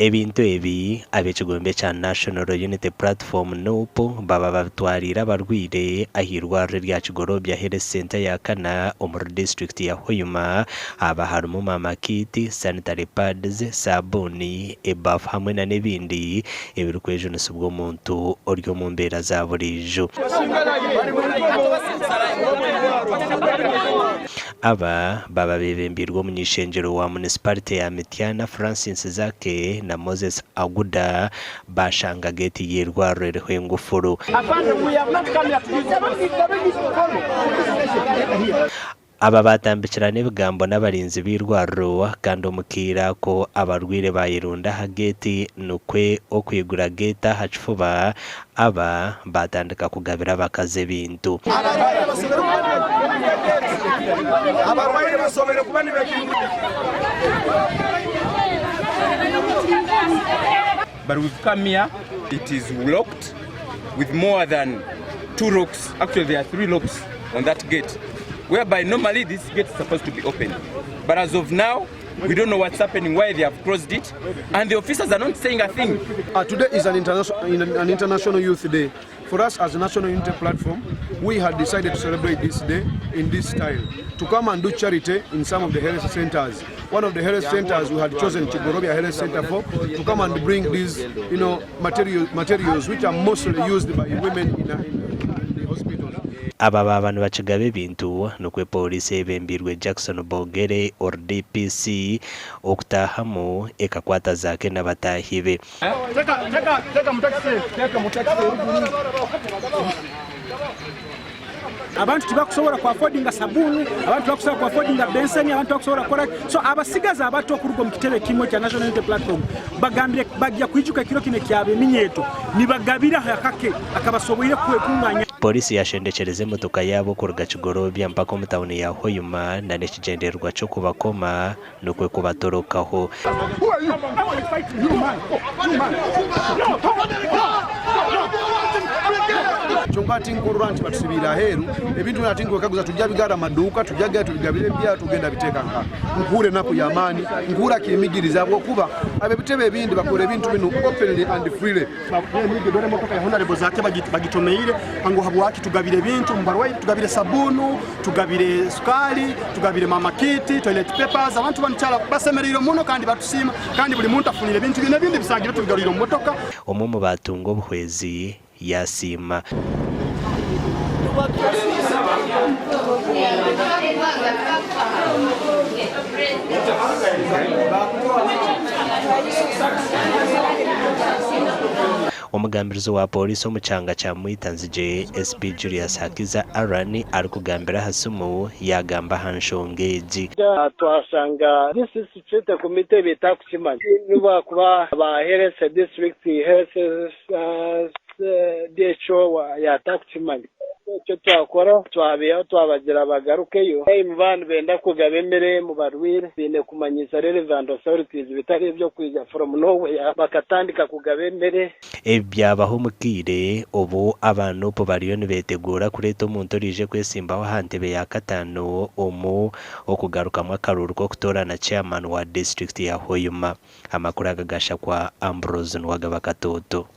Ebintu ebi ab'ekigombe kya National Unity Platform, NUP, baba babitwariire abarwaire ah'eirwariro erya Kigorobya Health Centre ya kana omuri disiturikiti ya Hoima. Aba harimu Mama Kit, Sanitary Pads, saabuuni, ebaafu hamwe na n'ebindi ebirikwejunisibwa omuntu ori omu mbeera za buriijo. Aba baaba beebembeirwe omuny'eishengyero wa munisiparite ya Mityana Francis Zaake na Moses Aguda baashanga geeti y'eirwariro eriho engufuru. Aba baatambikirana ebigambo n'abarinzi b'eirwariro kandi omu kaire ako abarwaire baayerunda aha geeti nikwo okwigura geeti aha kifuba Aba baatandika kugabira abakazi ebintu. But we've come here, it is locked with more than two locks, actually there are three locks on that gate, whereby normally this gate is supposed to be open. But as of now, We don't know what's happening, why they have closed it, and the officers are not saying a thing. Today is an international youth day. For us as a National Unity Platform, we had decided to celebrate this day in this style, to come and do charity in some of the health centers. One of the health centers we had chosen Kigorobya Health Center for, to come and bring these, you know, materials which are mostly used by women in the hospitals. Aba baaba nibakigaba ebintu nikwo pooriisi eyebembeirwe Jackson Bogere ori DPC okutaahamu ekakwata Zaake n'abataahi be. Abantu tibakusobora ku affordinga sabuuni, abantu tibakusobora ku affordinga benseni, abantu tibakusobora kukora ki. So abasigazi abato okuruga omu kitebe kimwe kya National Unity Platform bagambire bagya kwijuka ekiro kinu ekya eminyeeto nibagabiraho akake akabasoboire kwekunganya. Pooriisi yashendekyereza emotoka yaabo kuruga Kigorobya mpaka omu tauni ya Hoima na n'ekigyendererwa ky'okubakoma nikwo kubatorokaho. Kyonka tinkurora nti batusibiire aheeru, ebintu byona tinkwekaguza tujja bigara maduuka, tujja genda tubigabire ebyaro tugenda biteeka nka. Nkuhurra enaku y'amaani, nkuhurra kiimigiriza habwokuba ab'ebitebe ebindi bakora ebintu binu openly and freely. Dora emotoka ya Honorable Zaake bagitomeire ngu habwaki tugabire ebintu omu barwaire, tugabire sabuunu, tugabire sukaali, tugabire mama kit, toilet papers, abantu banu kyara basemereirwe muno kandi batusiima kandi buli muntu afunire ebintu bye n'ebindi ebisangirwe tubigarwire omu motoka. Omwe omu baatunga obuhwezi yaasiima. Omugambirizi wa Pooriisi omu kyanga kya Mwitanzigye, SP Julius Hakiza Aaron arikugambira aha simu yaagamba aha nshonga egi. Twashanga District Committee etaakukimanya nobu baakuba aba Health District Health DHO yaatakukimanya. Eki twakora twabaihaho twabagira bagarukeyo. Baaba nibenda kugaba emere omu barwaire, baine kumanyisa relevant authorities bitari eby'okwija from nowhere bakatandika kugaba emere. Ebi byabaho omu kaire obu aba Nup bariyo nibeteguura kureeta omuntu oraije kwesimbaho aha ntebe ya kataano omu okugarukamu akaruuru k'okutoorana chairman wa disiturikiti ya Hoima. Amakuru aga gashakwa Ambrose Nuwagaba Katoto.